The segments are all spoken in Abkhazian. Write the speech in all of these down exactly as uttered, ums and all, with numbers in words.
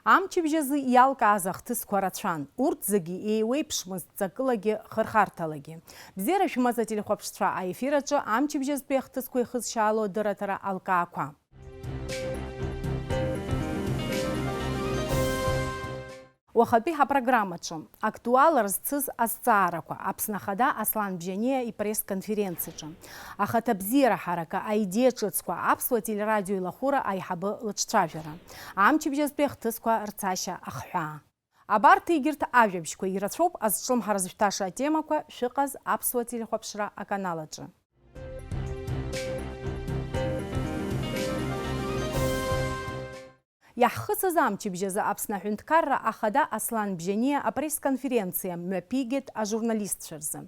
Амчыбжь азы иалкааз ахҭысқәа рацәан, урҭ зегьы еиуеиԥшмызт ҵакылагьы хырхарҭалагьы. Бзиара шәымаз ателехәаԥшцәа, аефир аҿы амчыбжьазтәи ахҭысқәа ихызшьаало адырраҭара алкаақәа. Уахатәи ҳапрограммаҿы актуалра зцыз азҵаарақәа, Аԥсны Ахада Аслан Бжьаниа ипресс-конференциаҿы, ахаҭабзиара ҳаракы, аидеиа ҿыцқәа, аԥсуа телерадио илахәыра аиҳабы лыҿцәажәара, амчыбжьазтәи ахҭысқәа рцашьа ахҳәаа. Абарҭ егьырҭ ажәабжьқәа ирацәоуп азҿлымҳара зышәҭаша атемақәа шәыҟаз аԥсуа телехәаԥшра аканал аҿы. Иаҳхысыз амчыбжь азы Аԥсны аҳәынҭқарра ахада Аслан Бжьаниа апресс-конференциа мҩаԥигеит ажурналистцәа рзы.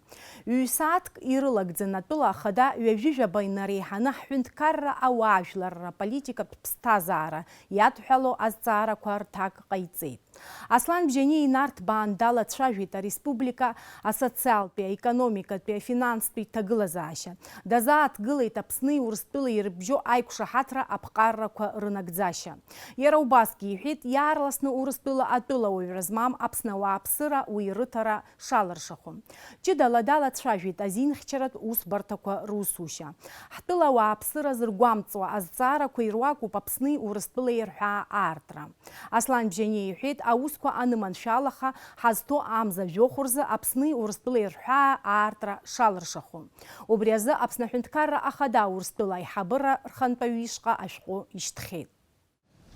Ҩ-сааҭк ирылагӡан атәыла ахада ҩажәи жәаба инареиҳаны ҳҳәынҭқарра ауаажәларра политикатә ԥсҭазаара иадҳәало азҵаарақәа рҭак ҟаиҵеит. Аслан Бжьаниа Инарҭбаан далацәажәеит ареспублика асоциалтәи, аекономикатәи, афинанстәи ҭагылазаашьа. Дазааҭгылеит Аԥсни Урыстәылеи ирыбжьоу аиқәшаҳаҭра аԥҟаррақәа рынагӡашьа. Иара убасгьы иҳәеит, иаарласны Урыстәыла атәылауаҩра змам Аԥсны ауааԥсыра уи рыҭара шалыршахо. Ҷыдала далацәажәеит азинхьчаратә усбарҭақәа русушьа. Ҳтәыла ауааԥсыра зыргәамҵуа азҵаарақәа ируакуп Аԥсни Урыстәылеи рҳәаа аартра. Аслан Бжьаниа иҳәеит, аусқәа аныманшәалаха, ҳазҭоу амза жәохә рзы Аԥсни Урыстәылеи рҳәаа аартра шалыршахо. Убри азы Аԥсны аҳәынҭқарра ахада Урыстәыла аиҳабыра рхантәаҩы ишҟа ашәҟәы ишьҭхьеит.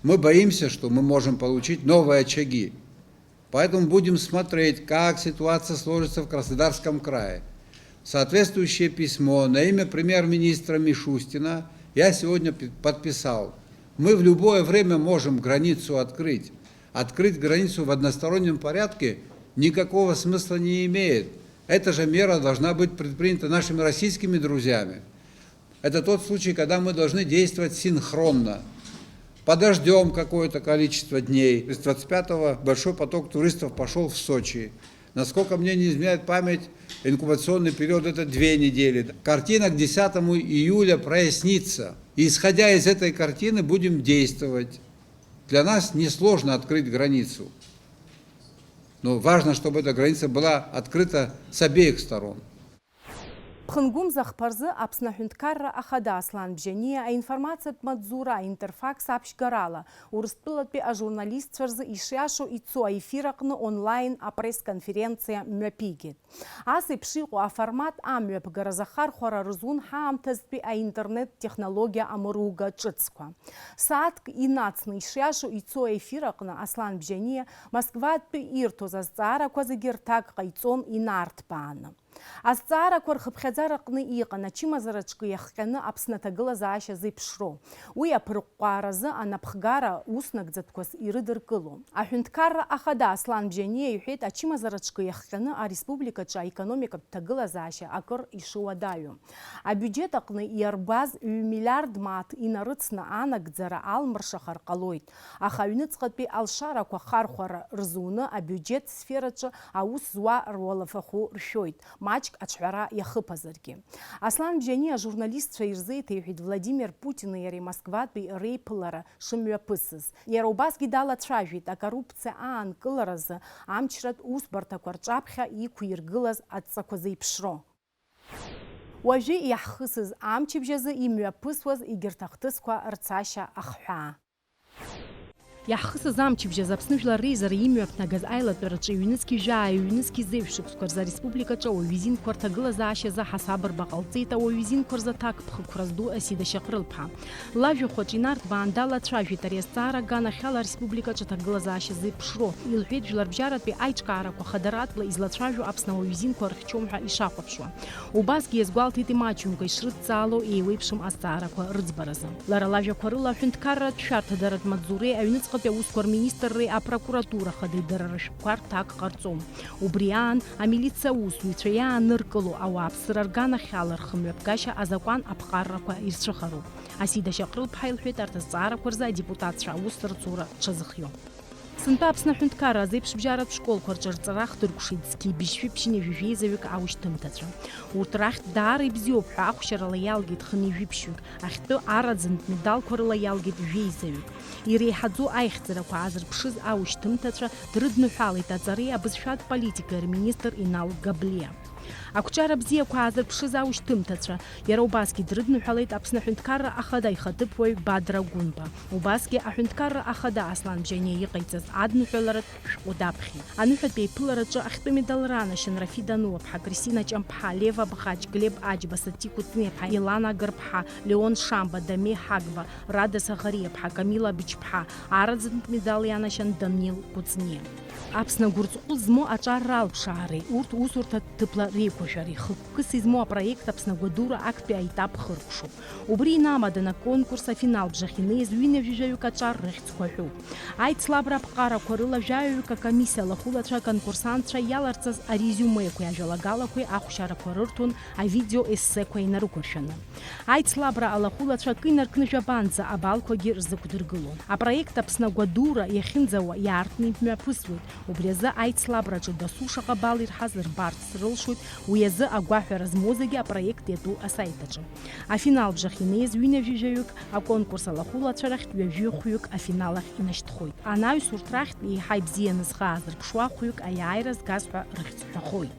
Мы боимся, что мы можем получить новые очаги. Поэтому будем смотреть, как ситуация сложится в Краснодарском крае. Соответствующее письмо на имя премьер-министра Мишустина я сегодня пи-, подписал. Мы в любое время можем границу открыть. Открыть границу в одностороннем порядке никакого смысла не имеет. Эта же мера должна быть предпринята нашими российскими друзьями. Это тот случай, когда мы должны действовать синхронно. Подождём какое-то количество дней. С двадцать пятого большой поток туристов пошёл в Сочи. Насколько мне не изменяет память, инкубационный период — это две недели. Картина к десятому июля прояснится. И, исходя из этой картины, будем действовать. Для нас несложно открыть границу. Но важно, чтобы эта граница была открыта с обеих сторон. Ԥхынгәымза хԥа рзы Аԥсны аҳәынҭқарра ахада Аслан Бжьаниа аинформациатә маҵзура Интерфакс аԥшьгарала Урыстәылатәи ажурналистцәа рзы ишиашоу ицо аефир аҟны онлайн апресс-конференциа мҩаԥигеит. Ас еиԥш иҟоу аформат амҩаԥгара захархәара рызун ҳаамҭазтәи аинтернет технологиа амыруга ҿыцқәа. Сааҭк инацны ишиашоу ицо аефир аҟны Аслан Бжьаниа Москватәи ирҭоз азҵаарақәа зегьы рҭак ҟаиҵон инарҭбааны. Азҵаарақәа рхыԥхьаӡараҟны иҟан ачымазара ҿкы иахҟьаны Аԥсны аҭагылазаашьа зеиԥшроу. Уи аԥырҟәҟәааразы анапхгара уснагӡатәқәас ирыдыркыло. Аҳәынҭқарра ахада Аслан Бжьаниа иҳәеит, ачымазара ҿкы иахҟьаны ареспубликаҿы аекономикатә ҭагылазаашьа акыр ишыуадаҩу. Абиуџьет аҟны иарбаз ҩ-миллиард мааҭ инарыцны анагӡара алмыршахар ҟалоит, аха аҩныҵҟатәи алшарақәа хархәара рзуны абиуџьет сфераҿы аус зуа руалафахәы ршәоит, маҷк аҿҳәара иахыԥазаргьы. Аслан Бжьаниа ажурналистцәа ирзеиҭеиҳәеит Владимир Путини иареи Москватәи реиԥылара шымҩаԥысыз. Иара убасгьы далацәажәеит акоррупциа аанкыларазы амчратә усбарҭақәа рҿаԥхьа иқәиргылаз адҵақәа зеиԥшроу. Уажәы иаҳхысыз амчыбжь азы имҩаԥысуаз егьырҭ ахҭысқәа рцашьа ахҳәаа. Иаҳхысыз амчыбжь азы Аԥсны Жәлар Реизара имҩаԥнагаз аилатәараҿы ҩнызқь жәаа, ҩнызқь зеижә шықәсқәа рзы ареспубликаҿы ауаҩы изинқәа рҭагылазаашьазы ҳасабырба ҟалҵеит, ауаҩы изинқәа рзы аҭакԥхықәра зду Асида Шьаҟрылԥҳа. Лажәахәаҿ инарҭбаан далацәажәеит ари азҵаара аганахьала ареспубликаҿы аҭагылазаашьа зеиԥшроу. Илҳәеит, жәларбжьаратәи аиҿкаарақәа хадаратәла излацәажәо Аԥсны ауаҩызинқәа рхьчом ҳәа ишахәаԥшуа. Убасгьы иазгәалҭеит имаҷымкәа ишрыдҵаало еиуеиԥшым азҵаарақәа рыӡбаразы. Лара лажәақәа рыла аҳәынҭқарратә шәарҭадаратә маҵзуреи аҩныҵҟатәи аусқәа рминистрреи апрокуратура хадеи дара рышәҟәқәа рҭак ҟарҵом. Убри аан, амилициа аусзуҩцәа иааныркыло ауааԥсыра рганахьала рхымҩаԥгашьа азакәан аԥҟаррақәа ирцәыхароуп. Асида Шьаҟрылԥҳа илҳәеит арҭ азҵаарақәа рзы адепутатцәа аус рҵура дшазыхио. Сынтәа Аԥсны аҳәынҭқарра азеиԥшбжьаратә школқәа рҿы рҵара ахдыркәшеит зқьи быжьшәи ԥшьынҩажәи жәеизаҩык аушьҭымҭацәа. Урҭ рахьтә даара ибзиоуп ҳәа ахәшьарала иалгеит хынҩажәи ԥшьҩык, ахьтәы араӡынтә медалқәа рыла иалгеит жәеизаҩык. Иреиҳаӡоу аихьӡарақәа аазырԥшыз аушьҭымҭацәа дрыдныҳәалеит аҵареи абызшәатә политикеи рминистр Инал Габлиа. Ақәҿиара бзиақәа аазырԥшыз аушьҭымҭацәа иара убасгьы дрыдныҳәалеит Аԥсны Аҳәынҭқарра Ахада ихаҭыԥуаҩ Бадра Гәынба. Убасгьы Аҳәынҭқарра Ахада Аслан Бжьаниа иҟаиҵаз адныҳәаларатә шәҟәы даԥхьеит. Аныҳәатәи еиԥылараҿы ахьтәы медал ранашьан Рафида Нуаԥҳа, Кристина Ҷамԥҳа, Лева Бӷаҷ, Глеб Аџьба, Сати Кәыҵниаԥҳа, Илана Агарԥҳа, Леон Шамба, Дамеи Ҳагба, Рада Саӷариаԥҳа, Камила Быҷԥҳа, араӡынтә медал ианашьан Данил Кәыҵниа. Аԥсны агәырҵҟәыл змоу аҿар ралԥшаареи урҭ усурҭа ҭыԥла реиқәыршәареи хықәкыс измоу апроект Аԥсны агәадура актәи аетап хыркәшоуп. Убри инамаданы аконкурс афинал бжахь инеиз ҩынҩажәижәаҩык аҿар рыхьӡқәа ҳәоуп. Аицлабра аԥҟарақәа рыла жәаҩаҩык акомиссиа алахәылацәа аконкурсантцәа иаларҵаз арезиумеқәеи ажәалагалақәеи ахәшьарақәа рырҭон авидео-ессеқәа инарықәыршәаны. Аицлабра алахәылацәа акы инаркны жәабанӡа абалқәагьы рзықәдыргылон. Апроект Аԥсны агәадура иахьынӡауа иаартны имҩаԥысуеит. Убри азы аицлабраҿы дасу шаҟа бал ирҳаз рбарц рылшоит, уи азы агәаҳәара змоу зегьы апроект иатәу асаит аҿы. Афинал бжахь инеиз ҩынҩажәижәаҩык аконкурс алахәылацәа рахьтә ҩажәи хәҩык афинал ахь инашьҭхоит. Анаҩс урҭ рахьтә еиҳа ибзианы зхы аазырԥшуа хәҩык аиааира згаз ҳәа рыхьӡ ҳәахоит.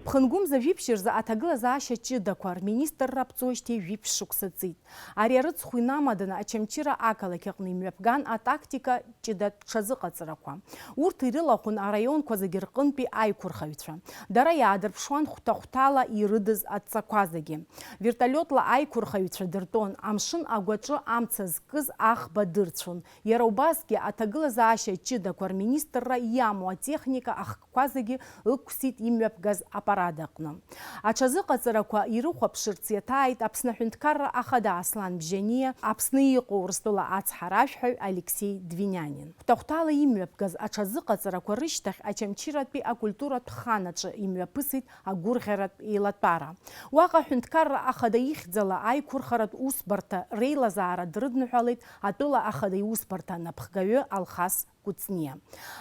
Ԥхынгәымза жәиԥшь рзы аҭагылазаашьа ҷыдақәа рминистрра аԥҵуеижьҭеи жәиԥшь шықәса ҵит. Ари арыцхә инамаданы Очамчыра ақалақь аҟны имҩаԥган атактика ҷыдатә ҽазыҟаҵарақәа. Урҭ ирылахәын араионқәа зегьы рҟынтәи аиқәырхаҩцәа. Дара иаадырԥшуан хәҭа-хәҭала ирыдыз адҵақәа зегьы. Вертолиотла аиқәырхаҩцәа дыртәон, амшын агәаҿы амца зкыз аӷба дырцәон. Иара убасгьы аҭагылазаашьа ҷыдақәа рминистрра иамоу атехника ахкқәа зегьы ықәсит имҩаԥгаз аппарат аҟны. Аҽазыҟаҵарақәа ирыхәаԥшырц иаҭааит Аԥсны Аҳәынҭқарра Ахада Аслан Бжьаниа, Аԥсны иҟоу Урыстәыла ацҳаражәҳәаҩ Алексеи Двинянин. Хәҭа-хәҭала имҩаԥгаз аҽазыҟаҵарақәа рышьҭахь Очамчыратәи акультуратә хан аҿы имҩаԥысит агәырӷьаратә еилатәара. Уаҟа Аҳәынҭқарра Ахада ихьӡала аиқәырхаратә усбарҭа реилазаара дрыдныҳәалеит атәыла Ахада иусбарҭа анапхгаҩы Алхас Кәыҵниа.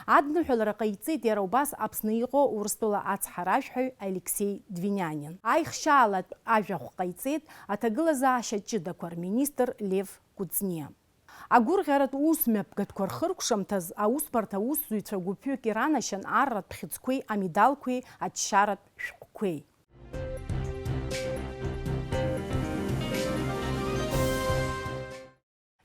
Адныҳәалара ҟаиҵеит иара убас Аԥсны иҟоу Урыстәыла ацҳаражәҳәаҩ Алексеи Двинянин. Аихшьаалатә ажәахә ҟаиҵеит аҭагылазаашьа ҷыдақәа рминистр Лев Кәыҵниа. Агәырӷьаратә усмҩаԥгатәқәа рхыркәшамҭаз аусбарҭа аусзуҩцәа гәыԥҩык иранашьан арратә хьыӡқәеи амедалқәеи аччаратә шәҟәқәеи.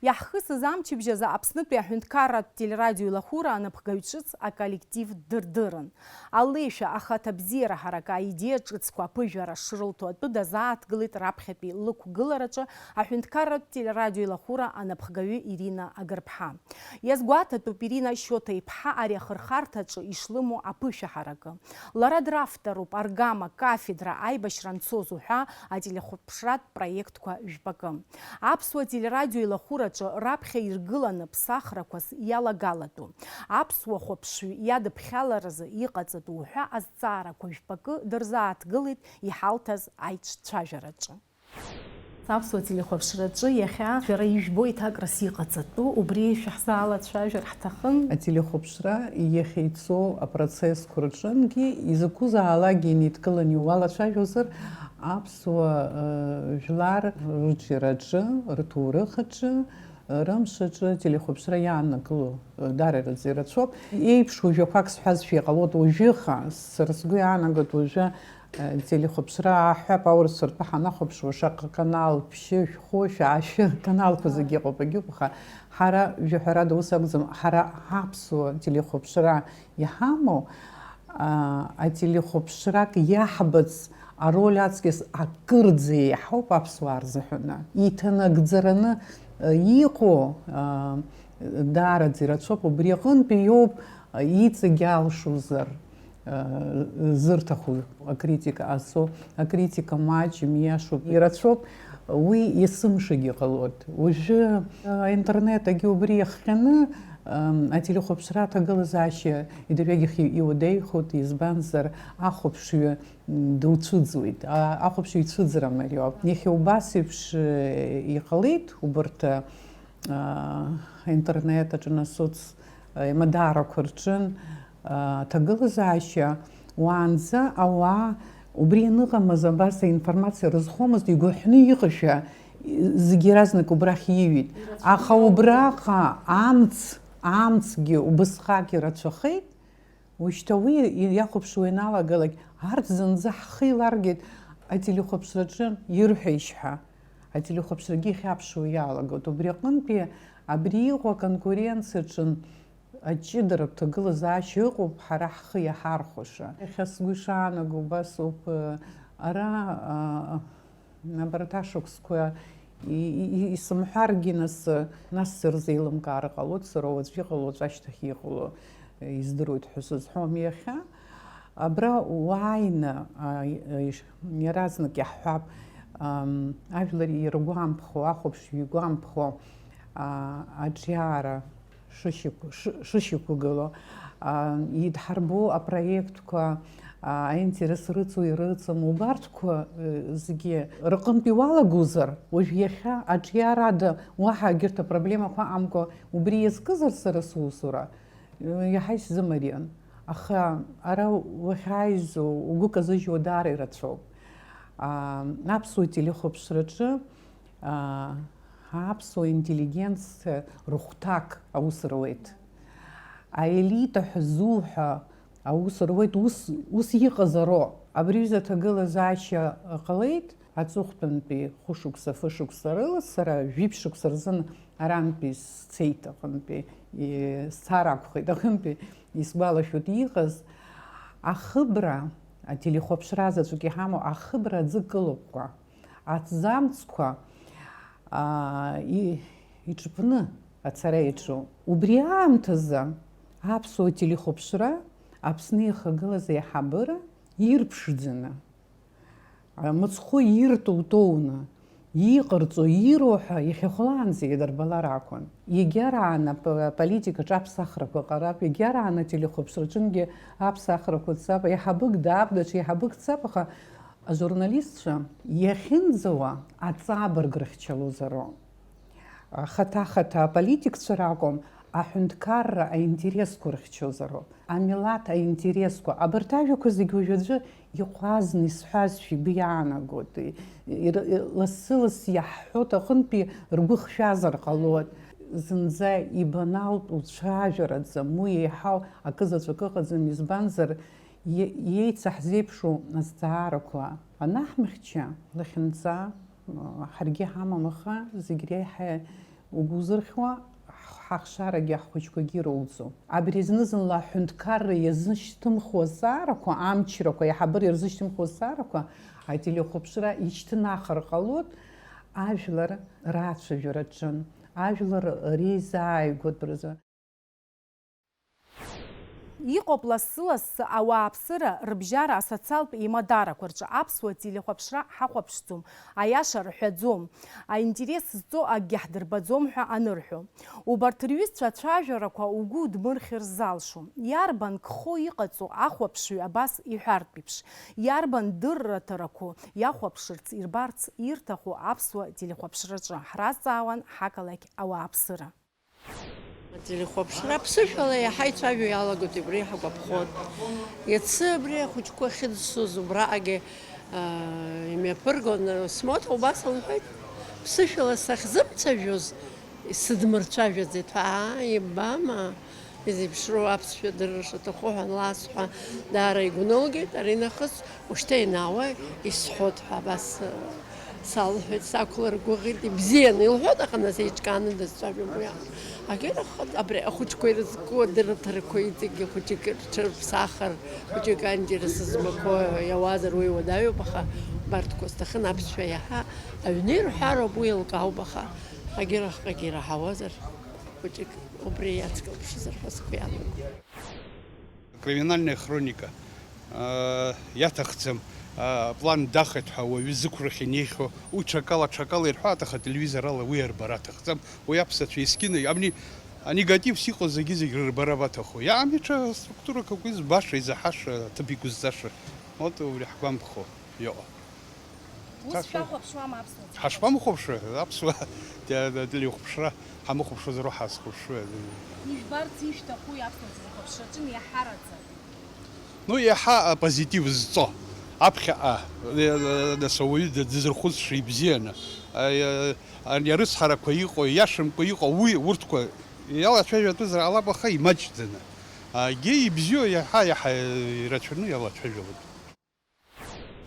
Иаҳхысыз амчыбжь азы Аԥснытәи аҳәынҭқарратә телерадиоеилахәыра анапхгаҩ ҿыц аколлектив дырдырын. Алеишәа ахаҭабзиара ҳаракы аидеиа ҿыцқәа аԥыжәара шрылҭо атәы дазааҭгылеит раԥхьатәи лықәгылараҿы аҳәынҭқарратә телерадиоеилахәыра анапхгаҩы Ирина Агарԥҳа. Иазгәаҭатәуп Ирина Шьоҭа-иԥҳа ари ахырхарҭаҿы ишлымоу аԥышәа ҳаракы. Лара дравторуп аргама, кафедра, аибашьра анцоз уҳәа ателехәаԥшратә проектқәа жәпакы. Аԥсуа телерадиоеилахәыраҿы раԥхьа иргыланы ԥсахрақәас иалагалатәу, аԥсуа хәаԥшҩы иадыԥхьаларазы иҟаҵатәу уҳәа азҵаарақәа жәпакы дырзааҭгылеит иҳалҭаз аиҿцәажәараҿы. Аԥсуа телехәаԥшраҿы иахьа шәара ижәбо иҭакрас иҟаҵатәу, убри шәаҳзаалацәажәар ҳҭахын. Ателехәаԥшра иахьа ицо апроцессқәа рҿынгьы изакәызаалакгьы инеидкыланы иуалацәажәозар, аԥсуа, э, жәлар рыҿиараҿы, рҭоурых аҿы, рымш аҿы ателехәаԥшра иааннакыло, э, даараӡа ирацәоуп. Еиԥшу жәақәак сҳәазшәа иҟалоит уажәыха, сара сгәы иаанагоит уажәы Телехәаԥшра ҳәа аурысыртәы ҳанахәаԥшуа, шаҟа канал, ԥшьы, шәхәы, шәаашәы каналқәа зегьы ыҟоуп, агьыҟоу, аха ҳара, жәаҳәарада, ус акәӡам, ҳара ҳаԥсуа телехәаԥшра иҳамоу, а, ателехәаԥшрак иаҳбац ароль аҵкьыс акырӡа еиҳауп аԥсуаа рзыҳәаны. Иҭанагӡараны, а, иҟоу, а, даараӡа ирацәоуп, убри аҟынтәи иоуп, а, иҵегь алшозар, зырҭаху акритика ҟазҵо, акритика маҷым, ииашоуп, ирацәоуп, уи есымшагьы ҟалоит. Уажәы, а, аинтернет агьы убри иахҟьаны, ам, ателехәаԥшра аҭагылазаашьа идырҩегьых и-, иуадаҩхоит, избанзар, ахәаԥшҩы, м, дуцәыӡуеит, а, ахәаԥшҩы ицәыӡра мариоуп. Иахьа убас еиԥш, э, иҟалеит убарҭ, а, аинтернет аҿы насоц Имадарақәа рҿын, а, аҭагылазаашьа, уаанӡа ауаа убри аныҟамыз абас аинформациа рызхомызт, игәаҳәны иҟашәа, зегьы иаразнак убрахь ииҩит. Аха убраҟа амц, амцгьы убысҟак ирацәахеит. Ушьҭа уи иахәаԥшуа ианалагалак, арҭ зынӡа ҳхы иларгеит ателехәаԥшраҿы ирҳәеишь ҳәа. Ателехәаԥшрагьы ихьаԥшуа иалагоит. Убри аҟынтәи абри иҟоу аконкуренциаҿы аҷыдарақәа, ҭагылазаашьа ыҟоуп, ҳара ҳхы иаҳархәаша. Иахьа сгәы ишаанаго убас ауп, ара, а, абарҭ ашықәсқәа и-, и-, и-, исымҳәаргьы, нас, нас сырзеилымкаар ҟалоит, сара уаҵәы иҟало, уаҵәы ашьҭахь иҟало, издыруеит ҳәа сызҳәом. Иахьа абра уааины, а, и-, иш-, иаразнак иаҳҳәап, ам, ажәлар иргәамԥхо, ахәаԥшҩы игәамԥхо, а, аҿиара шышьақәы-, шы-, шышьақәгылоу, а, идҳарбо апроектқәа, а, аинтерес рыҵоу ирыҵам, убарҭқәа, э, зегьы рҟынтә иуалагозар, уажә иахьа аҿиарада уаҳа егьырҭ апроблемақәа амкәа убри иазкызар сара сусура, э, иаҳа исзымариан. Аха ара уахьааиз угәы казыжьуа даара ирацәоуп. А, аԥсуа телехәаԥшраҿы, а, аԥсуа интеллигенциа рыхәҭак аус руеит. Аелита ҳәа зуҳәа аус руеит, ус, ус иҟазароу. Абри аҩыза аҭагылазаашьа ҟалеит, аҵыхәтәантәи хәышықәса, фышықәса рыла, сара жәиԥшь шықәса рзын арантәи сцеит, аҟынтәи, и-, сцар акәхеит, аҟынтәи исгәалашәоит иҟаз. Ахыбра, ателехәаԥшра заҵәык иҳамоу ахыбра аӡы кылыҟәҟәа. Аҭӡамцқәа, аа, и-, иҿыԥны ацара иаҿу. Убри аамҭазы аԥсуа телехәаԥшра Аԥсны ихагылаз аиҳабыра ирԥшӡаны, а, мыцхәы иртоу-тоуны, иҟарҵо, ироуҳәа иахьахәлаанӡа идырбалар акәын. Егьараан ап-, аполитикаҿы аԥсахрақәа ҟарап, егьараан ателехәаԥшраҿынгьы аԥсахрақәа цап, аиҳабык даап, даҽа аиҳабык цап, аха ажурналистцәа иахьынӡауа аҵабырг рыхьчалозароуп. Хаҭа-хаҭа аполитикцәа ракәым, аҳәынҭқарра аинтересқәа рыхьчозароуп, амилаҭ аинтересқәа. Абарҭ ажәақәа зегьы уажәаӡәы иҟәазны исҳәазшәа игәы иаанагоит. Ир-, лассы-лассы иаҳҳәоит, аҟынтәи ргәы хшәазар ҟалоит. Зынӡа ибаналтә уцәажәараӡам, уи еиҳау акы заҵәык ыҟаӡам, избанзар, Е-, иеицаҳзеиԥшу азҵаарақәа анаҳмыхьча, лахьынҵа, м, ҳаргьы ҳамам, аха зегь реиҳа угәы узырхьуа, ҳ-, ҳахшарагьы ҳхәыҷқәагьы ироуӡом. Абри зны-зынла аҳәынҭқарра иазышьҭымхуа азҵаарақәа, амчрақәа, аиҳабыра ирзышьҭымхуа азҵаарақәа ателехәаԥшра ишьҭнахыр ҟалоит ажәлар рацәажәараҿы, ажәлар реизааигәатәразы. Иҟоуп лассы-лассы ауааԥсыра рыбжьара асоциалтә еимадарақәа рҿы. Аԥсуа телехәаԥшра ҳахәаԥшӡом, аиаша рҳәаӡом, аинтерес зҵо акгьы ҳдырбаӡом ҳәа анырҳәо. Убарҭ рҩызцәа ацәажәарақәа угәы удмырхьыр залшом. Иарбан гхо иҟаҵо ахәаԥшҩы абас иҳәартә еиԥш? Иарбан дырраҭарақәоу иахәаԥшырц ирбарц ирҭаху аԥсуа телехәаԥшраҿы? Ҳразҵаауан ҳақалақь ауааԥсыра. Ателехәаԥшра ԥсышәала иаҳа ицәажәо иалагоит, убри ҳагәаԥхон. Иацы абри ахәыҷқәа ахьыӡсоз убраҟагьы, аа, имҩаԥыргон. Смоҭа убас лҳәеит, ԥсышәала сахьзымцәажәоз, сыдмырцәажәаӡеит ҳәа. Аа, иббама, изеиԥшроу аԥсшәа дырра шаҭаху ҳәа анласҳәа, даара игәнылгеит. Аринахыс ушьҭа ианаауа исҳәот ҳәа абас, салҳәеит, сақәлыргәыӷит, ибзианы илҳәот, аха нас еиҿкааны дазҵәажәом уи аҟара. Агьырахь, абри ахәыҷқәа ирызку адырраҭарақәа иҵегьы хәыҷык рҽырԥсахыр, хәыҷык аинтерес змақәо иауазар, уи уадаҩуп, аха убарҭқәа сҭахын, аԥсшәа иаҳа аҩны ирҳәароуп, уи еилкаауп, аха агьырахьҟагьы ираҳауазар, хәыҷык убри иацклаԥшызар ҳәа сгәы иаанагон. Криминальная хроника, аа, иаҭахӡам, аа, аплан дахеит ҳәа уаҩы зықәрахь инеихьоу, уи ҽакала, ҽакала ирҳәоит, аха ателевизорала уи арбара аҭахӡам. Уи аԥсацәа искьыны, абни анегативс иҟоу зегьы-зегь рырбара баҭаху. Иаами ҽа структурак акәиз баша, изаҳаша, аҭыԥ иқәызҵаша. Вот убри ҳгәамԥхо иҟоу. Ус шәахәаԥшуама аԥсуа телехәаԥшра? Ҳашԥамыхәаԥшуа, аԥсуа телехәаԥшра ҳамыхәаԥшуазар ҳазхәаԥшуа. Ижәбарц ишәҭахуи аԥсуа телехәаԥшраҿы иаҳараӡак? Ну, иаҳа апозитив зҵо, аԥхьаҟа, э, нас ауаҩы дызрыхәыцша ибзианы, э, ани арыцҳарақәа иҟоу, иашамкәа иҟоу, уи, урҭқәа иалацәажәатәызар ҟалап, аха имаҷӡаны. Агьи ибзиоу иаҳа-иаҳа ирацәаны иалацәажәалоит.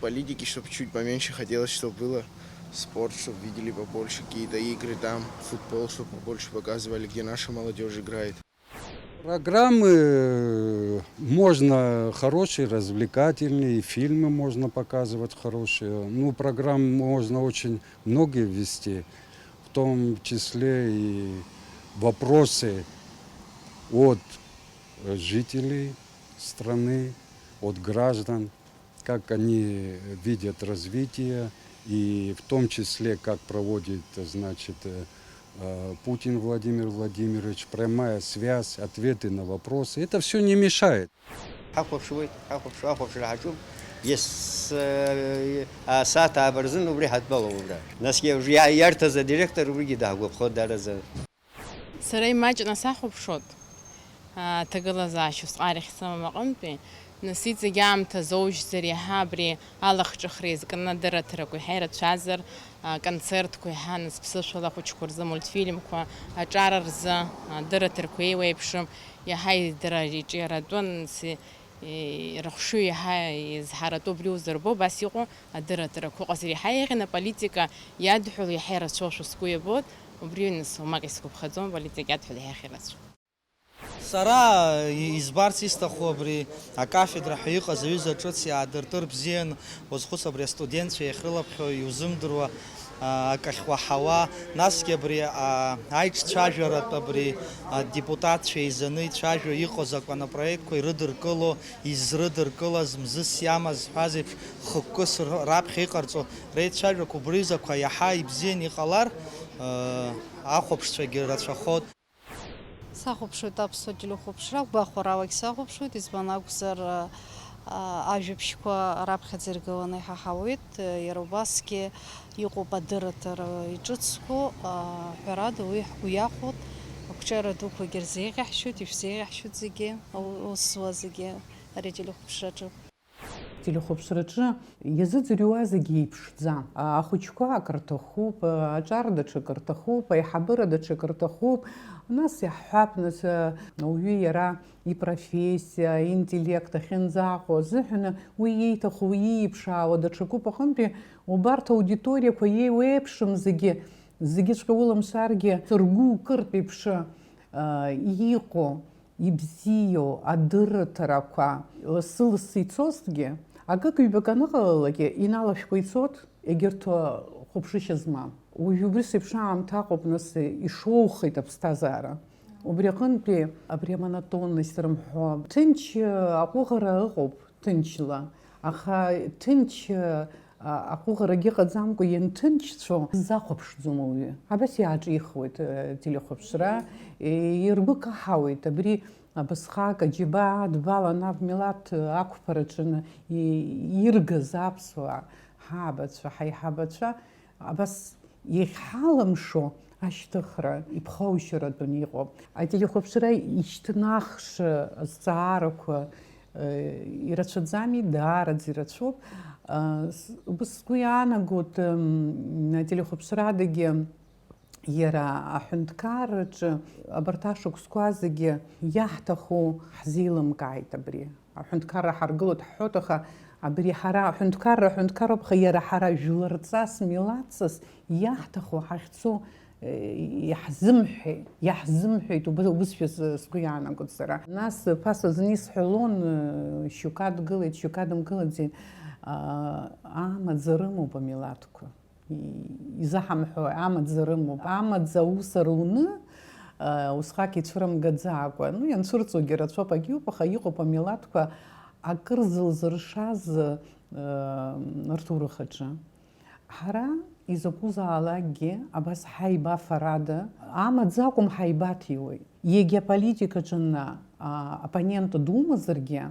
Политики, чтобы чуть поменьше хотелось, чтобы было. Спорт, чтобы видели побольше какие-то игры там, футбол, чтобы побольше показывали, где наша молодежь играет. Программы можно хорошие, развлекательные, и фильмы можно показывать хорошие. Ну, программ можно очень много ввести, в том числе и вопросы от жителей страны, от граждан, как они видят развитие, и в том числе, как проводит, значит, э, э, Путин Владимир Владимирович, прямая связь, ответы на вопросы. Это все не мешает. Ҳахәаԥшуеит, ҳахәаԥшуа, ахәаԥшра ҳаҿуп. Ес-, асааҭ ааба рзын убри ҳадтәалоуп убра. Насгьы уажә иа-, иарҭаз адиректор убригьы даҳгәаԥхо дараӡа. Сара имаҷны сахәаԥшуан, аҭагылазаашьа усҟан арахь сымам аҟынтәи, нас иҵегь аамҭа зоужьзар иаҳа абри алахҿыхра иазкны адырраҭарақәа иаҳа ирацәазар, а, концертқәа иаҳа нас ԥсышәала ахәыҷқәа рзы, мультфильмқәа, аҿар рзы, а, адырраҭарақәа еиуеиԥшым, иаҳа идара иҿиаратәын, нас, и-, рыхшыҩ иаҳа изҳаратәу убри узырбо, убас иҟоу адырраҭарақәа ыҟазар иаҳа еиӷьын, аполитика иадҳәало иаҳа ирацәоушәа сгәы иабоит, убри нас уамак исгәаԥхаӡом, аполитика иадҳәало иаҳа ирацәоуп. Сара избарц исҭаху абри акафедра ҳәа иҟаз аҩыза ҿыц иаадыртыр бзиан, уазхәыц абри астудентцәа иахьрылаԥхьо иузымдыруа, а, акахь уаҳауа, насгьы абри, а, аиҿцәажәаратә абри, а, депутатцәа еизаны ицәажәо иҟоу азакәанопроектқәа ирыдыркыло, изрыдыркылаз, мзызс иамаз зҳәаз еиԥш, хықәкыс р-, раԥхьа иҟарҵо реицәажәақәа убризақәа иаҳа ибзиан иҟалар, а, ахәаԥшцәагьы рацәахоит. Сахәаԥшуеит аԥсуа телехәаԥшра, гәахәаралакь сахәаԥшуеит, избан акәзар, а, ажәабжьқәа раԥхьаӡа иргыланы иҳаҳауеит, иара убасгьы иҟоуп адырраҭара иҿыцқәоу, а, ҳәарада, уи ҳгәы иахәоит, ақәҿиара дуқәагьы рзеиӷьаҳшьоит, ишәзеиӷьаҳшьоит зегьы, у-, ус зуа зегьы ари ателехәаԥшраҿы. Телехәаԥшраҿы иазыӡырҩуа зегьы еиԥшӡам. Ахәыҷқәа акы рҭахуп, аҿар даҽакы рҭахуп, аиҳабыра даҽакы рҭахуп. Нас иаҳҳәап, нас, ауаҩы иара ипрофессиа, аинтеллект ахьынӡаҟоу азыҳәан уи ииҭаху, ииԥшаауа даҽакуп. Аҟынтәи убарҭ аудиториақәа еиуеиԥшым зегьы, зегьыҵәҟьа уламшаргьы, ргәы укыртә еиԥш, а, иҟоу, ибзиоу адырраҭарақәа лассы-лассы ицозҭгьы, акык-ҩбак аныҟалалакгьы, иналашәкәа ицот, егьырҭ хәаԥшышьа змам. Уажә убри сеиԥш аамҭа аҟоуп, нас, ишоухеит аԥсҭазаара. Убри аҟынтәи абри амонотонность рымҳәо, ҭынч аҟәыӷара ыҟоуп, ҭынчла. Аха ҭынч, а, аҟәыӷарагьы ыҟаӡамкәа ианҭынчцәо, сзахәаԥшӡом ауаҩы. Абас иааҿихуеит, э, телехәаԥшра, э, иргәы каҳауеит абри абасҟак аџьабаа адбалан авмилаҭ ақәԥараҿы и-, иргаз аԥсуаа, ҳаабацәа, ҳаиҳабацәа, абас иахьҳалымшо ашьҭыхра, иԥхоушьаратәын иҟоуп. Ателехәаԥшра ишьҭнахша азҵаарақәа, э, ирацәаӡами? Даараӡа ирацәоуп. Э, с-, убыс сгәы иаанагоит, м, ателехәаԥшрадагьы иара аҳәынҭқарраҿы абарҭ ашықәсқәа зегьы иаҳҭаху ҳзеилымкааит абри. Аҳәынҭқарра ҳаргылоит ҳҳәоит, аха абри ҳара аҳәынҭқарра аҳәынҭқарроуп, аха иара ҳара жәларҵас, милаҭҵас иаҳҭаху ҳахьцо, э, иаҳзымҳәеи, иаҳзымҳәеит, уб-, убызшәа с-, сгәы иаанагоит сара. Нас ԥаса зны исҳәалон, э, шьоук адгылеит, шьоук адымгылаӡеит, а, амаӡа рымоуп амилаҭқәа. И-, изаҳамҳәо амаӡа рымоуп. Амаӡа аус руны, а, усҟак ицәырымгаӡакәа, ну, ианцәырҵуагьы рацәоуп, агьиуп, аха иҟоуп амилаҭқәа акыр зылзыршаз, а, рҭоурых аҿы. Ҳара изакәызаалакгьы абас ҳаибафарада, амаӡа акәым ҳаибаҭиуеит. Егьа аполитикаҿы, а, оппонент думазаргьы,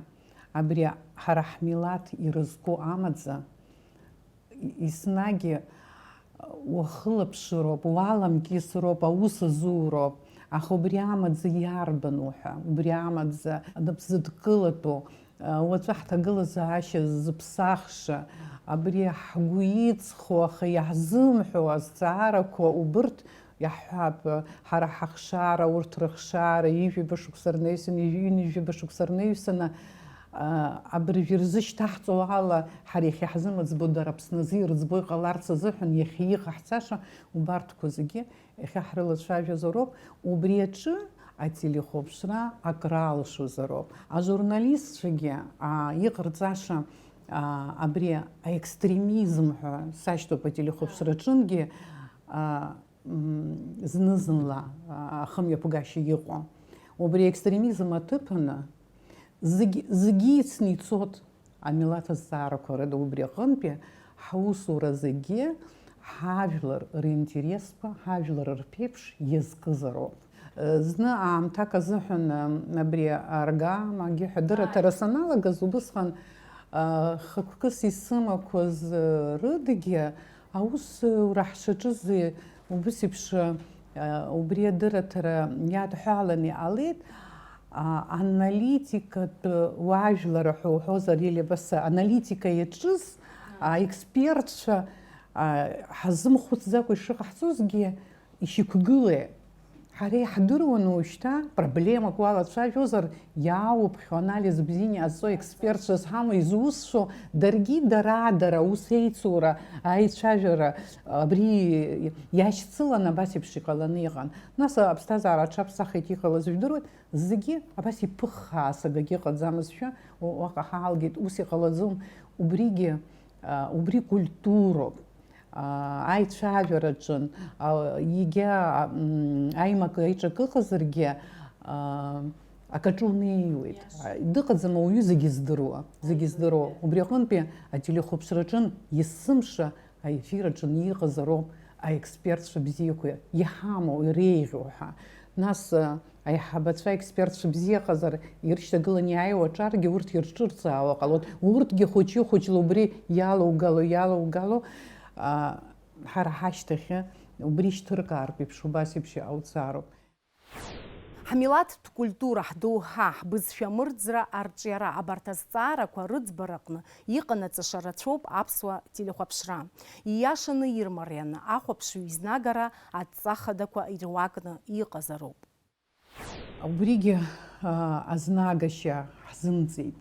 абри ҳара ҳмилаҭ ирызку амаӡа Еснагь уахылаԥшыроуп, уаламкьысыроуп, аус азуроуп. Аха убри амаӡа иарбану ҳәа, убри амаӡа напзыдкылатәу, уаҵәы ҳҭагылазаашьа зыԥсахша, абри ҳгәы иҵхо, аха иаҳзымҳәо азҵаарақәа убырҭ иаҳҳәап, ҳара ҳахшара, урҭ рыхшара, ҩажәаба шықәса рнаҩсан, ҩынҩажәаба шықәса рнаҩсаны, а, абыржәы ирзышьҭаҳҵо ала, ҳара иахьа ҳзымыӡбо дара Аԥсназы ирыӡбо иҟаларц азыҳәан иахьа иҟаҳҵаша убарҭқәа зегьы иахьа ҳрылацәажәозароуп, убри аҿы ателехәаԥшра акралшозароуп. Ажурналистцәагьы, а, иҟарҵаша, а, абри аекстремизм ҳәа сашьҭоуп ателехәаԥшраҿынгьы, а, м, зны-зынла, а, ахымҩаԥгашьа иҟоу. Убри аекстремизм аҭыԥаны зегь, зегьы ицны ицоит амилаҭ азҵаарақәа рыда. Убри аҟынтәи ҳусура зегьы ҳажәлар ринтересқәа, ҳажәлар рԥеиԥш иазкызароуп. Зны аамҭак азыҳәан абри аргамагьы ҳәа дырраҭара саналагаз, убысҟан, а, хықәкыс исымақәаз, а, рыдагьы аусура ҳшаҿыз убыс еиԥш, а, убри адырраҭара иадҳәалан иҟалеит, а, аналитикатә уаажәлар ҳәа уҳәозар, или абас аналитика иаҿыз, а, аекспертцәа, а, ҳазымхәыцӡакәа ишыҟаҳҵозгьы, ишьақәгылеи? Ҳара иаҳдыруан уажәшьҭа проблемак уалацәажәозар, иаауԥхьо анализ бзианы иҟазҵо експертцәа зҳамоу, изусшо, даргьы дара-дара аус еицура, аицәажәара абри иашьцылан абас еиԥш иҟаланы иҟан. Нас аԥсҭазаара аҽаԥсахит иҟалаз жәдыруеит, зегьы абас иԥыххаа сагагьы ыҟаӡамызшәа, уаҟа ҳаалгеит, ус иҟалаӡом, убригьы, а, убри культуроуп. Аа, аицәажәараҿын, аа, егьа, м, аимак аиҿак ыҟазаргьы, аа, акаҿы унеиуеит. Иашоуп. Дыҟаӡам ауаҩы зегьы здыруа, зегьы здыруа. Убри аҟынтәи ателехәаԥшраҿын есымша аефир аҿы иҟазароуп аекспертцәа бзиақәа иҳамоу, иреиӷьу ҳәа. Нас, а, Аиҳабацәа, аекспертцәа бзиахазар, ирышьҭагыланы иааиуа аҿаргьы урҭ ирҿырҵаауа ҟалоит. Урҭгьы хәыҷы-хәыҷла убри иалоугало, иалоугало, а, ҳара ҳашьҭахьы убри шьҭыркаартә еиԥш, убас еиԥш иҟауҵароуп. Ҳмилаҭтә культура, ҳдоуҳа, ҳбызшәа мырӡра, арҿиара, абарҭ азҵаарақәа рыӡбараҟны иҟанаҵаша рацәоуп аԥсуа телехәаԥшра. Ииашаны ирмарианы ахәаԥшҩы изнагара адҵа хадақәа ируакны иҟазароуп. Убригьы, аа, азнагашьа ҳзымҵеит.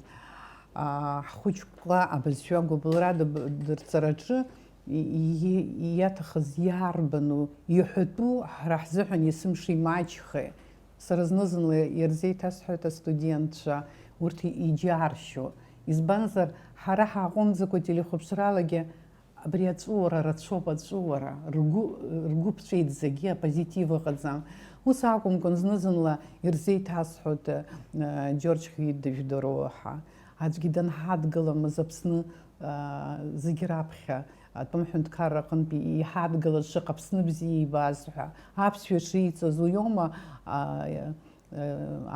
Аа, ҳхәыҷқәа абызшәа агәыбылра дыб-, дырҵараҿы и-, и-, иаҭахыз иарбану, иҳәатәу ҳара ҳзыҳәан есымша имаҷхеи? Сара зны-зынла ирзеиҭасҳәоит астудентцәа, урҭ иџьаршьо. Избанзар, ҳара ҳааҟәымҵӡакәа телехәаԥшралагьы Абри аҵәыуара рацәоуп, аҵәыуара. Ргәы, ргәы ԥҵәеит зегьы, апозитив ыҟаӡам. Ус акәымкәан, зны-зынла ирзеиҭасҳәоит, э, Џьорџь Хьиит дыжәдыруа ҳәа. Аӡәгьы данҳадгыламыз Аԥсны, э, зегь раԥхьа, атәым ҳәынҭқарра аҟынтәи иҳадгылаз шаҟа Аԥсны бзиа ибаз ҳәа. Аԥсшәа шиҵаз уиоума, а,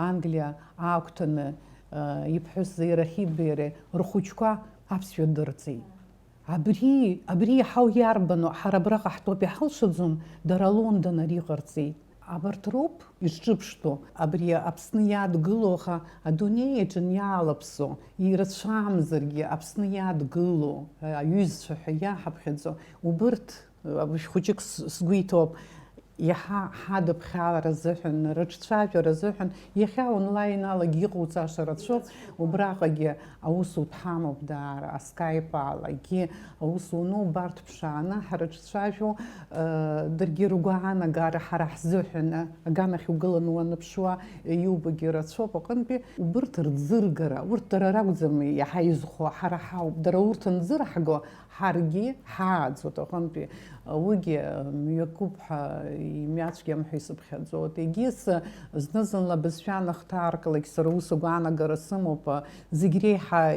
Англиа аақәҭәаны, иԥҳәыс Заира Хьибеи иареи рхәыҷқәа аԥсшәа дырҵеит. Абри, абри иаҳау иарбану? Ҳара абраҟа ҳтәоуп, иҳалшаӡом, дара Лондон ари ҟарҵеит. Абарҭ роуп изҿыԥштәу, абри Аԥсны иадгылоу, аха адунеи аҿы иаалаԥсо, ирацәамзаргьы Аԥсны иадгылоу аҩызцәа ҳәа иаҳаԥхьаӡо, убырҭ Абжь хәыҷык с-, сгәы иҭоуп. Иаҳа ҳадыԥхьалара азыҳәан, рыҿцәажәара азыҳәан, иахьа онлайн алагьы иҟауҵаша рацәоуп, убраҟагьы аус уҭҳамоуп даара, аскайп алагьы аус уну, убарҭ ԥшааны ҳрыҿцәажәо, э, даргьы ргәаанагара ҳара ҳзыҳәан, аганахь угыланы уаныԥшуа, иубогьы рацәоуп аҟынтәи, убырҭ рӡыргара, урҭ дара ракәӡам иаҳа изхо, ҳара ҳауп, дара урҭ анӡырҳго, Ҳаргьы ҳааӡоит аҟынтәи, уигьы мҩакуп ҳәа, имҩацәгьам ҳәа исыԥхьаӡоит. Егьыс зны-зынла абызшәа анахҭарклак, сара ус агәаанагара сымоуп, зегь реиҳа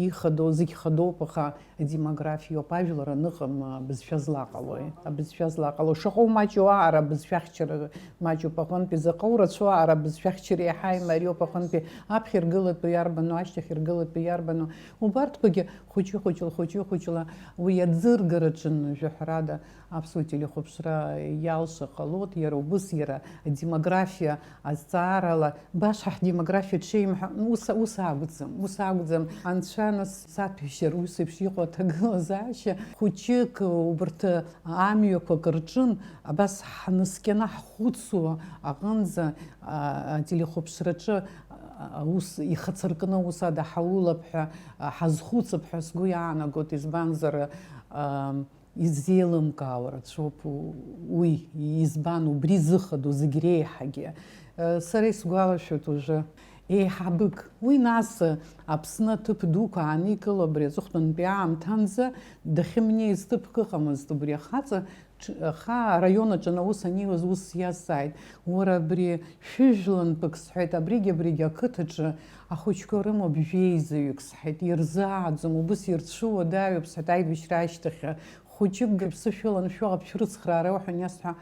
ихадоу, зегь хадоуп, аха адемографиоуп, ажәлар аныҟам, абызшәа злаҟалои? Абызшәа злаҟало. Шаҟа умаҷу аара, абызшәа ахьчара маҷуп аҟынтәи, заҟа урацәоу аара, абызшәа ахьчара иаҳа имариоуп аҟынтәи, аԥхьа иргылатәу иарбану, ашьҭахь иргылатәу иарбану? Убарҭқәагьы Хәыҷы-хәыҷла, хәыҷы-хәыҷла Уи аӡыргараҿы, ҩажәаҳәарада, аԥсуа телехәаԥшра иалша ҟалоит, иара убыс, иара адемографиа азҵаарала, баша ҳдемографиа ҽеим ҳәа, ус, ус акәӡам, ус акәӡам. Анцәа нас саҭәеишьар, ус еиԥш иҟоу аҭагылазаашьа, хәыҷык убарҭ амҩақәак рҿын, абас ҳнаскьаны ҳхәыцуа аҟынӡа, а, ателехәаԥшраҿы, а, аус ихацыркны аус адаҳаулап ҳәа, а, ҳазхәыцып ҳәа сгәы иаанагоит, избанзар, а, изеилымкаауа рацәоуп у-, уи, избан убри зыхадоу зегь реиҳагьы. Э, сара исгәалашәоит уажәы, еиҳабык, уи нас, э, Аԥсны аҭыԥ дуқәа ааникыло абри аҵыхәтәантәи аамҭанӡа дахьымнеиз ҭыԥк ыҟамызт убри ахаҵа, ҽ-, аха араион аҿы аус аниуаз ус иазҵааит, уара абри шәыжәлантәык, сҳәеит, абригь-абригь ақыҭаҿы ахәыҷқәа рымоуп жәеизаҩык, сҳәеит, ирзааӡом, убыс ирцәыуадаҩуп, сҳәеит, аибашьра ашьҭахь хәыҷыкгьы ԥсышәала аншәо аԥшә рыцхраара уҳәан иасҳәа,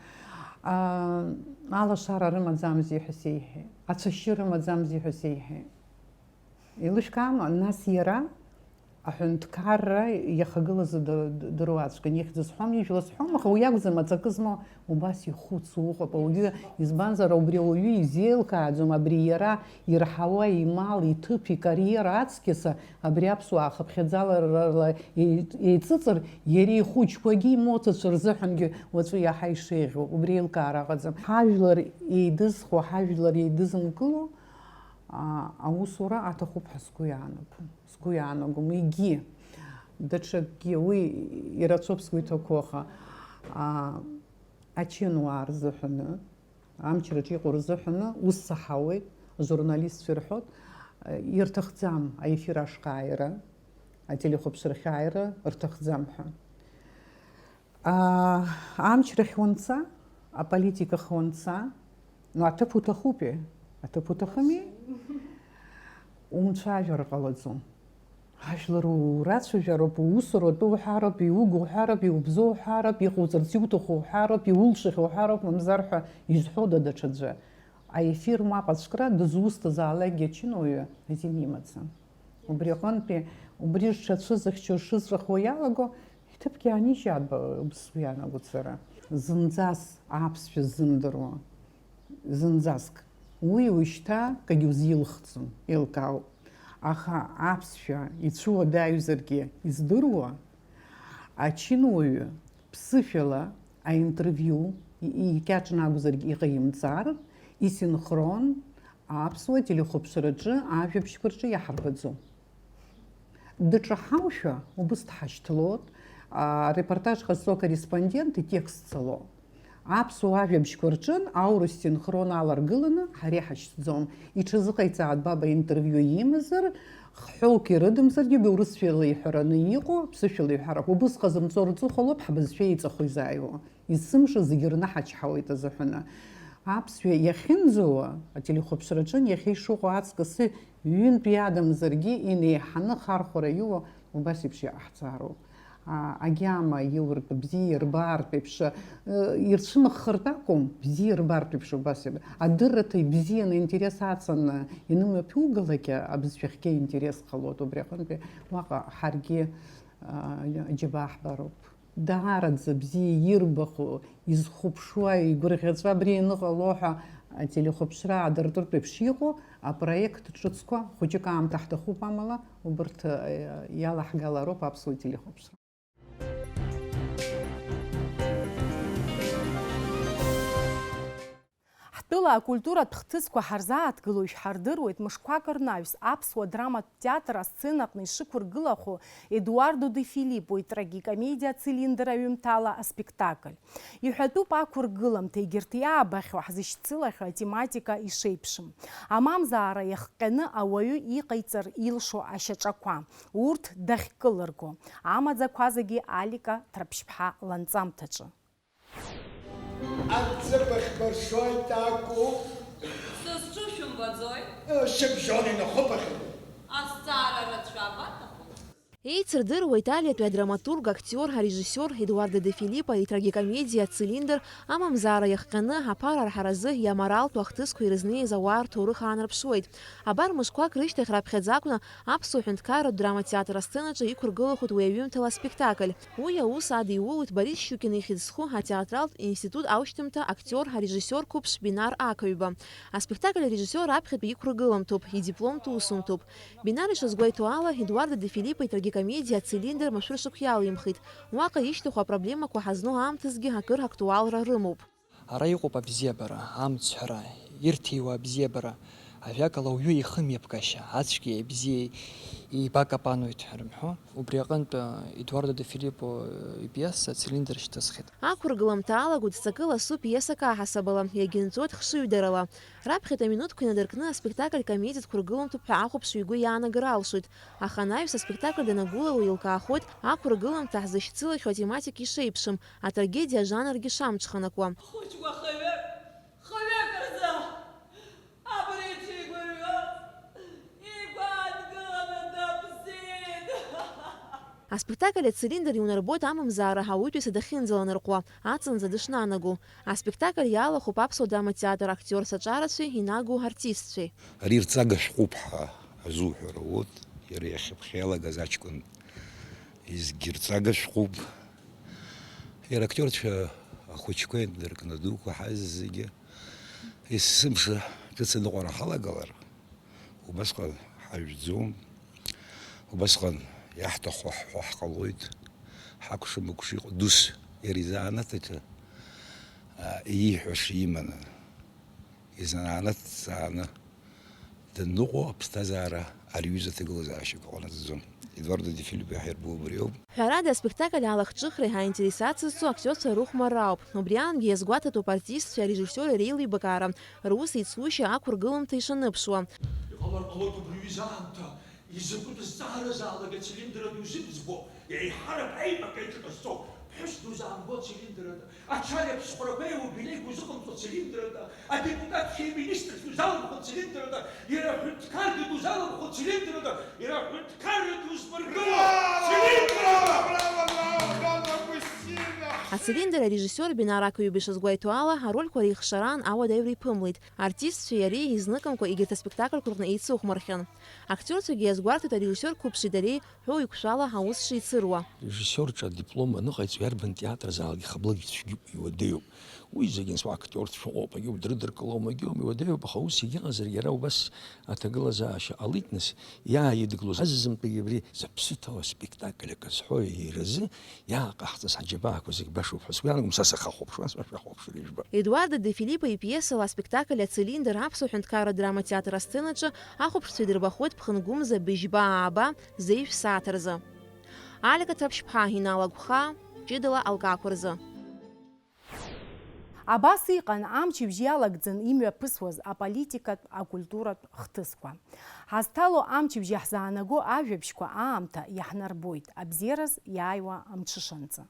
аа, алашара рымаӡамзи ҳәа сеиҳәеит, ацәашьы рымаӡамзи ҳәа сеиҳәеит. Еилышәкаама? Нас иара аҳәынҭқарра иахагылазы ды-, ды-, дыруаӡәкын, ихьӡ сҳәом, ижәла сҳәом, аха уи акәӡам аҵакы змоу, убас ихәыцуа уҟоуп ауаҩы, избанзар, убри ауаҩы изеилкааӡом, абри иара ирҳауа имал, иҭыԥ, икариера аҵкьыс абри аԥсуаа хыԥхьаӡаларала еи-, еиҵыҵыр, иара ихәыҷқәагьы имоҭацәа рзыҳәангьы уаҵәы иаҳа ишеиӷьу, убри еилкаара ыҟаӡам. Ҳажәлар еидызхуа, ҳажәлар еидызымкыло, аа, аусура аҭахуп ҳәа сгәы иаанагом. Сгәы иаанагом, егьи даҽакгьы, уи ирацәоуп сгәы иҭақәоу, аха, аа, ачынуаа рзыҳәаны, амчраҿ иҟоу рзыҳәаны ус саҳауеит, ажурналистцәа ирҳәоит, ирҭахӡам аефир ашҟа ааира, ателехәаԥшрахь ааира рҭахӡам ҳәа. Аа, амчрахь уанца, аполитикахь уанца, ну, аҭыԥ уҭахупи? Аҭыԥ уҭахыми? Умцәажәар ҟалаӡом. Ажәлар урацәажәароуп, уусура атәы уҳәароуп, иуго уҳәароуп, иубзо уҳәароуп, иҟауҵарц иуҭаху уҳәароуп, иулшахьоу уҳәароуп, мамзар ҳәа изҳәода даҽаӡәы? Аефир мап ацәкра дызусҭазаалакгьы ачынуаҩы азин имаӡам. Убри аҟынтәи, убри зҽацәызыхьчо, шызҵәахуа иалаго, иҭыԥгьы аанижьаат, ба-, сгәы иаанагоит сара. Зынӡас аԥсшәа ззымдыруа, зынӡаск. Уи уажәшьҭа акгьы узилхӡом, еилкаауп. Аха аԥсшәа ицәуадаҩзаргьы издыруа, ачынуаҩы ԥсышәала аинтервиу, и-, икьаҿны акәзаргьы иҟаимҵар, исинхрон аԥсуа телехәаԥшраҿы, ажәабжьқәа рҿы иаҳарбаӡом. Дҿаҳаушәа убыс дҳашьҭлоит, а, репортаж ҟазҵо акорреспондент итекст цало. Аԥсуа ажәабжьқәа рҿын аурыс синхрон аларгыланы ҳара иҳашьҭӡом. Иҽазыҟаиҵааит Баба интервиу имазар, хҳәоук ирыдымзаргьы, уи урысшәала иҳәараны иҟоу, ԥсышәала иҳәарақәа убыс ҟазымҵо рҵыхәа лоуп ҳбызшәа еиҵахо изааиуа. Есымша зегьы рныҳачҳауеит азыҳәаны. Аԥсшәа иахьынӡауа, ателехәаԥшраҿын иахьа ишыҟоу аҵкыс ҩынтә иадамзаргьы, инеиҳаны ахархәара иоуа убас еиԥш иҟаҳҵароуп. А, агьама иуртә, бзиа ирбаартә еиԥш, э, ирцәымыӷхартә акәым, бзиа ирбаартә еиԥш убас еиԥш. Адырраҭа ибзианы, интерес аҵаны инымҩаԥугалак, абызшәахьгьы аинтерес ҟалоит, убри аҟынтәи уаҟа ҳаргьы, а, џьабаа ҳбароуп. Даараӡа бзиа ирбаху, изхәаԥшуа, игәырӷьаҵәа абри аныҟало ҳәа ателехәаԥшра аадыртыртә еиԥш иҟоу апроект ҿыцқәа, хәыҷык аамҭа ҳҭахуп, амала убарҭ, э, иалаҳгалароуп аԥсуа телехәаԥшра. Ҳтәыла акультуратә хҭысқәа ҳарзааҭгылоу ишәҳардыруеит мышқәак рнаҩс аԥсуа драматә театр асценаҟны ишықәыргылахо Едуардо де Филиппо итрагикомедиа Цилиндр аҩымҭала аспектакль. Иҳәатәуп ақәыргыламҭа, егьырҭ иаабахьоу, ҳзышьцылахьоу атематика ишеиԥшым. Амамзаара иахҟьаны ауаҩы иҟаиҵар илшо ашьаҿақәа, урҭ дахькылырго, амаӡақәа зегьы Алика Ҭраԥшьԥҳа ланҵамҭаҿы. Аӡы быхьмыршоит акәу? Сызҿу шәымбаӡои? Шьыбжьон инахәыԥахьоу. Азҵаара рацәа абаҭаху? Еицырдыруа италиатәи адраматург, актиор, арежиссиор Едуардо де Филиппо итрагикомедиа Ацилиндр амамзаара иахҟьаны аԥара арҳаразы иаморалтәу ахҭысқәа ирызнеиз ауаа рҭоурых аанарԥшуеит. Абар мышқәак рышьҭахь раԥхьаӡа акәны Аԥсуа ҳәынҭқарратә драматеатр асценаҿы иқәыргылахоит уи аҩымҭала аспектакль. Уи аус адиулоит Борис Щукин ихьӡ зху атеатралтә институт аушьҭымҭа актиор, арежиссиор қәыԥш Бинар Ақаҩба. Аспектакль арежиссиор аԥхьатәи иқәыргыламҭоуп, идипломтә усумҭоуп. Бинар ишазгәеиҭо ала, Едуардо де Филиппо итрагикомедиа Ацилиндр машәыршықә иалимхит. Уаҟа ишьҭахьоу апроблемақәа ҳазну аамҭазгьы акыр актуалра рымоуп. Ара иҟоуп абзиабара, амцҳәара, ирҭиуа абзиабара, ажәакала, ауаҩы ихымҩаԥгашьа, ацәгьеи абзиеи еибакапануеит ҳәа рымҳәо, убри аҟынтә, Едуардо де Филиппо ипиеса Ацилиндр шьҭысхит. Ақәыргыламҭа алаго дҵакы ласу пиесак аҳасабала, иагьынҵәоит хшыҩдарала. Раԥхьатәи аминуҭқәа инадыркны аспектакль комедиатә қәыргыламҭоуп ҳәа ахәаԥшҩы игәы иаанагар алшоит. Аха анаҩс аспектакль данагәылало еилкаахоит ақәыргыламҭа ҳзышьцылахьоу атематика ишеиԥшым, атрагедиа ажанргьы шамҽханакуа. Хәыҷқәа хаҩык, хаҩык рзы абри еиԥш игәырҩоз игәаангыланы дыԥсит. Аспектакль Ацилиндр иунарбоит амамзаара ауаҩытәыҩса дахьынӡаланарҟәуа, аҵанӡа дышнанаго. Аспектакль иалахәуп Аԥсуа драматеатр актиорс аҿарацәеи инагоу артистцәеи. Ари рҵага шәҟәуп ҳәа азуҳәара уоуп, иара иахьыԥхьа иалагаз аҷкәын изгьы рҵага шәҟәуп. Иара актиорцәа ахәыҷқәа инадыркны адуқәа ҳазегьы есымша ҿыц аныҟәара ҳалагалар, убасҟан ҳажәӡом, убасҟан иаҳҭаху ҳҳәо ҳҟалоит, ҳакәша-мыкәша иҟоу дус иара изанааҭ аҿы, а, ииҳәаша иманы, изанааҭ ҵааны данныҟәо аԥсҭазаара ари аҩыза аҭагылазаашьақәа ҟанаҵаӡом. Едуардо де Филиппо иаҳирбо убриоуп. Ҳәарада, аспектакль алахҿыхреи аинтерес ацызҵо актиорцәа рыхәмарра ауп. Убри аангьы иазгәаҭатәуп артистцәеи арежиссиори реилибакаара, рус еицушьа ақәыргыламҭа ишаныԥшуа. Иҟалар ҟалоит убри аҩыза аамҭа изакәытә зҵааразаалак ацилиндр ду зыбӡбо, еиҳарак аимак аиҿкасҵо, ԥҳәыс дузаамго ацилиндр ду. Ачаи аԥсхәрақәеи аиубилеи узыҟамҵо цилиндрада, адепутатцәеи аминистрцәеи узалырхуа цилиндрада, иара аҳәынҭқаргьы дузалырхуа цилиндрада, иара аҳәынҭқарра дузмыргыло цилиндрада! Браво, браво, браво, браво, Агустина! Ацилиндр арежиссиор Бинар Ақаҩба ишазгәеиҭо ала, арольқәа реихшараан ауадаҩра иԥымлеит. Артистцәеи иареи изныкымкәа егьырҭ аспектакльқәа рҟны еицыхәмархьан. Актиорцәагьы иазгәарҭоит арежиссиор қәыԥши дареи ҳәоу иқәшәала аус шицыруа. Режиссиортә адиплом аныҟаиҵо иарбан театр залгьы хаблагьы цәгьоуп, иуадаҩуп. Уи зегьы нас актиортә шәҟәоуп, егьи дрыдыркылом, егьи иуадаҩуп, аха ус егьыҟазаргьы иара убас аҭагылазаашьа ҟалеит, нас иааидгылоз аззымтәагьы абри заԥсыҭала спектакль акы зҳәо иразы иааҟаҳҵаз ҳаџьабаақәа зегь башоуп ҳәа сгәы иаанагом, са сахахәаԥшуан, сара шәахәаԥшыр ижәба. Едуардо де Филиппо ипиесала аспектакль Ацилиндр Аԥсуа ҳәынҭқарратә драматеатр асценаҿы ахәаԥшцәа идырбахуеит ԥхынгәымза быжьба ааба зеижә сааҭ рзы. Алика Ҭаԥшьԥҳа, Инал Агәхаа, ҷыдала алкаақәа рзы. Абас иҟан амчыбжь иалагӡан имҩаԥысуаз аполитикатә, акультуратә хҭысқәа. Ҳазҭало амчыбжь иаҳзаанаго ажәабжьқәа аамҭа иаҳнарбоит абзиараз иааиуа амҽышанӡа.